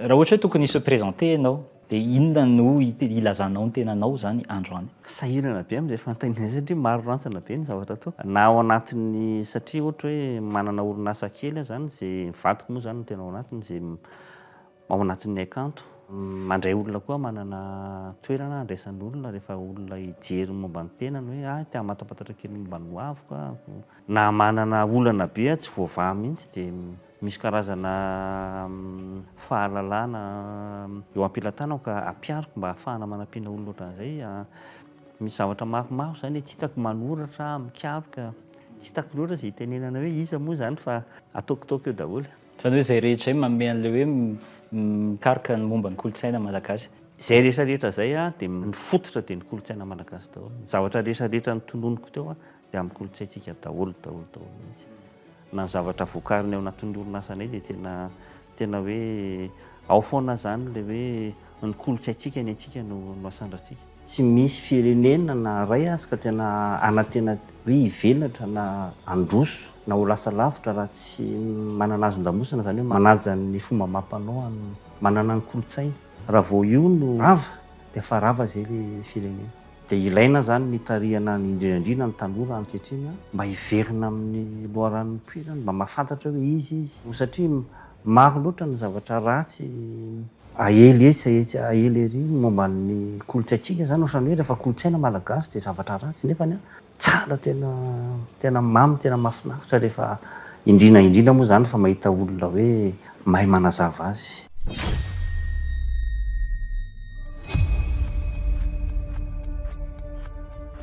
Raha ohatra hoe tokony hi-se présenter ianao dia inona no hilazanao ny tenanao izany androany? Sahirana be amin'izay fanontaniana izay satria maro rantsana be ny zavatra atao. Na ao anatin'ny, satria ohatra hoe manana orinasa kely aho izany izay ny vadiko moa izany no tena ao anatiny izay ao anatin'ny haikanto. Mandray olona koa manana toerana handraisan'olona rehefa olona hijery momba ny tenany hoe ah te hamatapatatra kely momba ny hoaviko aho. Na manana olana be aho tsy voavaha mihitsy dia misy karazana fahalalana eo am-pelatanako ka ampihariko mba hahafahana manampiana olona ohatran'izay. Misy zavatra maromaro izany e, tsy hitako manoratra, mikaroka, tsy hitako loatra izay hitenenana hoe iza moa izany fa ataokitaoko eo daholo. Izany hoe izay rehetra izay manome an'ilay hoe mikaroka ny momba ny kolontsaina malagasy. Izay rehetra rehetra izay dia ny fototra dia ny kolontsaina malagasy daholo. Ny zavatra rehetra rehetra notononiko teo dia amin'ny kolontsaintsika daholo daholo daholo mihitsy. Na ny zavatra vokarina ao anatin'ny orinasanay dia tena tena hoe ao foana izany ilay hoe ny kolontsaintsika ny antsika no no asandratsika. Tsy misy firenena na iray aza ka tena hanantena hoe hivelatra na handroso na ho lasa lavitra raha tsy manana hazon-damosina, izany hoe manaja ny fomba amam-panao, manana ny kolontsainy. Raha vao io no rava dia efa rava izay ilay firenena. Dia ilaina izany ny hitarihana ny indrindra indrindra ny tanora ankehitriny mba hiverina amin'ny loharano nipoirany, mba mahafantatra hoe iza izy, satria maro loatra ny zavatra ratsy aely etsy aetsy aely ery momba ny kolontsaintsika izany, ohatran'ny hoe rehefa kolontsaina malagasy dia zavatra ratsy nefa tsara tena tena mamy tena mahafinaritra rehefa indrindra indrindra moa izany fa mahita olona hoe mahay manazava azy.